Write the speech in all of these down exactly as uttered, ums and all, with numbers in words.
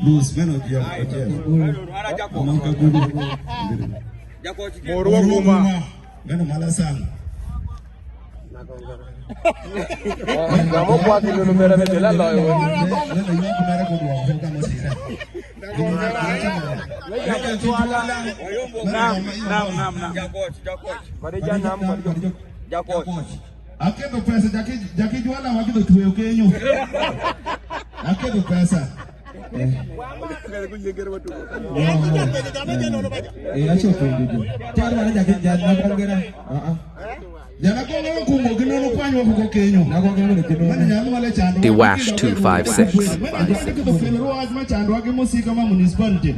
Bus, meno dia, dia. Amang ka gudu. Moro wa guma. Meno mala sang. Gamo kwa kinu numera de la la. Meno yungu mera gudu wa, hoka masira. Naam, naam, naam, naam. Bade ja naam, bade ja. Akedho pesa, jaki, jaki jwala wa akedho tweyo kenyo. Akedho pesa. Eh. Eh, acho kwendu. Tara jaki jana kongera. Ah, ah. Jana kongera kumbo kinono kwanyo kuko kenyo. Na kongera kinono. Mani nyamu wale chando. The Wash two five six. Mani nyamu wale chando wa municipality.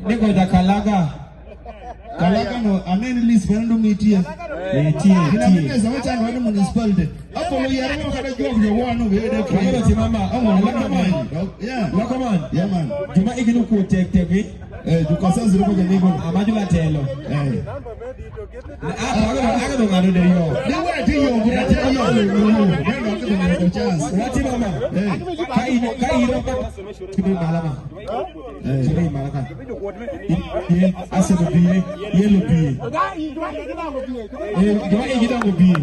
Niko da Kalaga. Kalaga no, amen, list bende nitie. Eh, tie, tie. Kina mimi za wachana wa municipality. Hapo lo yare mo kada jua vya wanu vede kwa. Wale simama. Amo, lokoman. Yeah. Lokoman. Yeah, man. Juma iginu ku tek tek, eh? Eh, ju kasa zero ko jani ko. Amaju la telo. Eh. Ah, aga, aga do ngado de yo. De wa ti yo, de wa ti yo. Chance. Wati mama. Eh. Kai, kai ro. Kibi malama. Eh. Kibi malaka. Ye, ye, ase lo biye, ye lo biye. Eh, gwa e gida lo biye.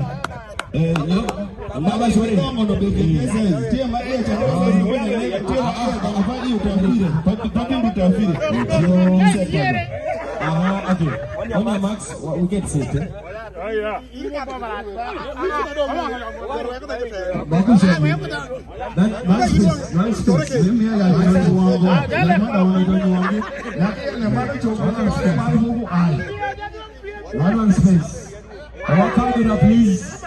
Eh, no. Baba sore. Tie ma e cha. Tie ma e cha. Papi, papi, papi, papi. Aha, okay. On your marks, we get set, eh? Baku sha. That, one space, one space. Let me hear that. One, one space. Our camera, please.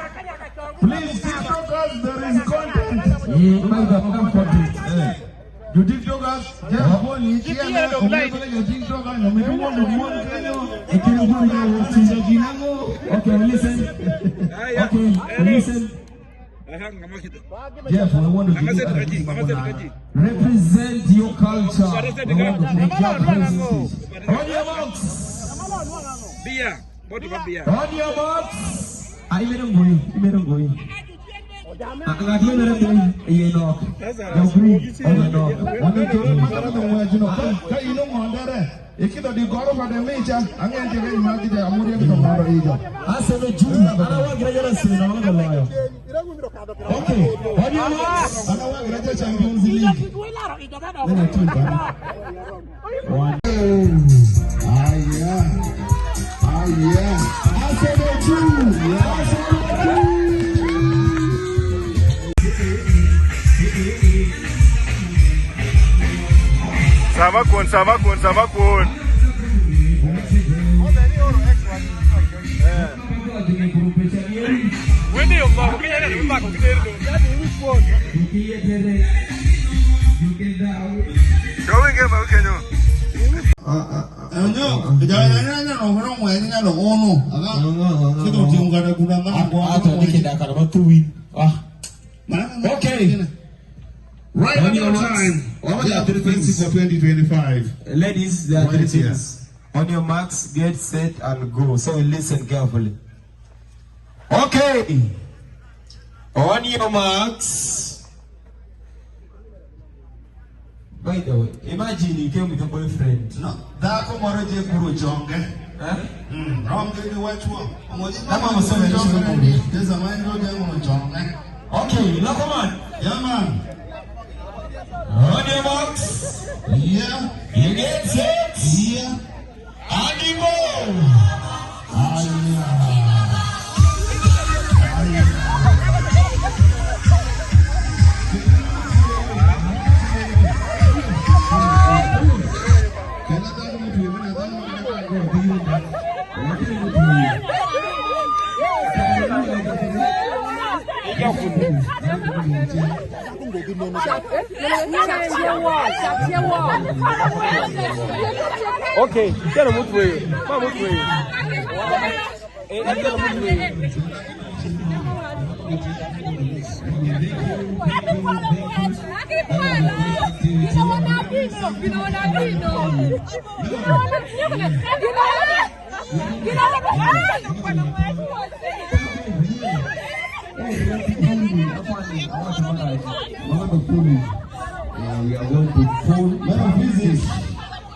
Please, TikTokers, there is content. Yeah, my God, content. Eh. You TikTokers, just go and share. You TikToker, you may want to want to. Okay, listen. Okay, listen. Jeff, we want to give you a represent your culture. We want to make your presence. On your marks. Beer. On your marks. Ah, imere ngoi, imere ngoi. Ah, ngati imere ngoi. Iye nok. Sasa, jauh kuri. Oh, no. Wame jori mata mata ngoi ajino. Ka, ka ino ngondere. Ikido di goro pada mecha. Angen jere ima kija amuri kido goro ijo. Ase me ju. Ana wa gira jara se na wa galo yo. Okay. On your marks. Ana wa gira jara Champions League. Nena team bana. One. Aya. Aya. Asebetu. Asebetu. Sava kun, sava kun, sava kun. Shall we give a, can you? Enyo, ja, ja, ja, ja, no, no, no, no, no, no. Aga, kido timu kada kuna ma. Ato, ato, ni kida kada ma tuwi. Ah. Okay. Right on your time. Over there, three things for twenty twenty-five. Ladies, there are three things. On your marks, get set and go. So listen carefully. Okay. On your marks. By the way, imagine you came with a boyfriend. No, dhako moro je kuro chonge. Eh? Mm, wrong thing to watch one. Kama mseme ni shuru. There's a man who je kuro chonge. Okay, look, come on. Yeah, man. On your marks. Yeah. You get set. Yeah. Animal! Aya. Aya. Okay, kila mtu wewe. Mama mtu wewe. Eh, kila mtu wewe. We are going to pull. Meno physics.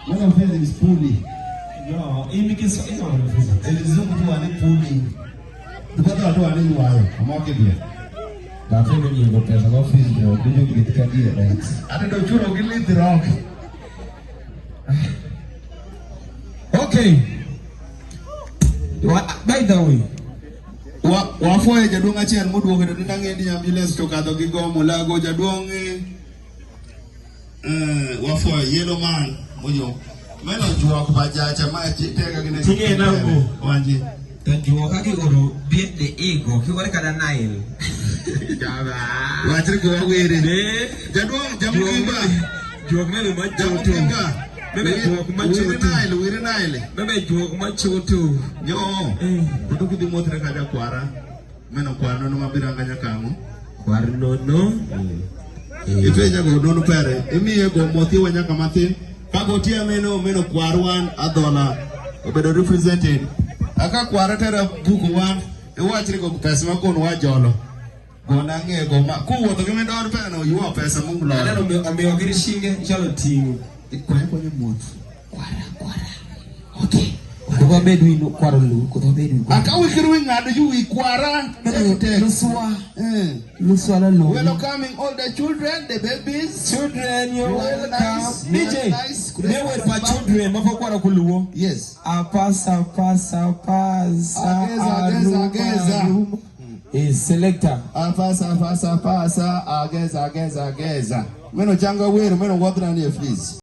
Meno physics pulling. Yo, in English, it's not physics. Elizungu tu wani pulling. Tupata watu wani yuayo. Amake dia. Lakini ni ngo pesa kwa physics, ndio kitu kadi ya. Ata do chulo gili rock. Okay. Wa-, by the way, wa-, wafwayo jaduong' achiel moduogo kendo ni nang'e ni ambulance to kadho gi gombo lago jaduong', eh, eh, wafwayo yellow man moyo. Meno juok bajacha ma chi tega gine. Ting'e nango. Wanje. To juok ka kigolo biet de igo, kigolo kada Nile. Jaba. Wachri ko were. Ne. Jaduong', jaduong' Juok kimba. Mene, juok mene ma choto. Mene juok ma choto. Wiri Nile, wiri Nile. Mene juok ma choto. Yo. Eh. Kutu kidi motre kaja kwara. Meno kwar nono ma biranga nyakang'o. Kwar nono. Eh. Ipenja go nono pere. Imiye go mothi wa nyaka mathin. Ka go tie meno, meno kwar wan adhola. Obedo represented. Aka kwar tera buku wan. Iwachri go pesa ma kon wa jolo. Gona ng'e go ma, kuwuotho gi midor peno, yuo pesa Mungu lo. Aneno omi-, omiyo gin shinge, ichalo ting'o. Ikwanye kwanye mos. Kwara, kwara. Okay. Kuba bedu inu kwaro lu, kuba bedu inu. Aka wikiri wi ng'ado ju wi kwara. Mene luswa. Eh. Luswa la lu. Welcoming all the children, the babies. Children, you're welcome. You are nice, you are nice. D J, they were for children, mafo kwaro kuluwo. Yes. Apasa, pasa, pasa. Ageza, ageza, ageza. Eh, selector. Afasa, afasa, afasa, ageza, ageza, ageza. Meno changa wero, meno wadra ni, please.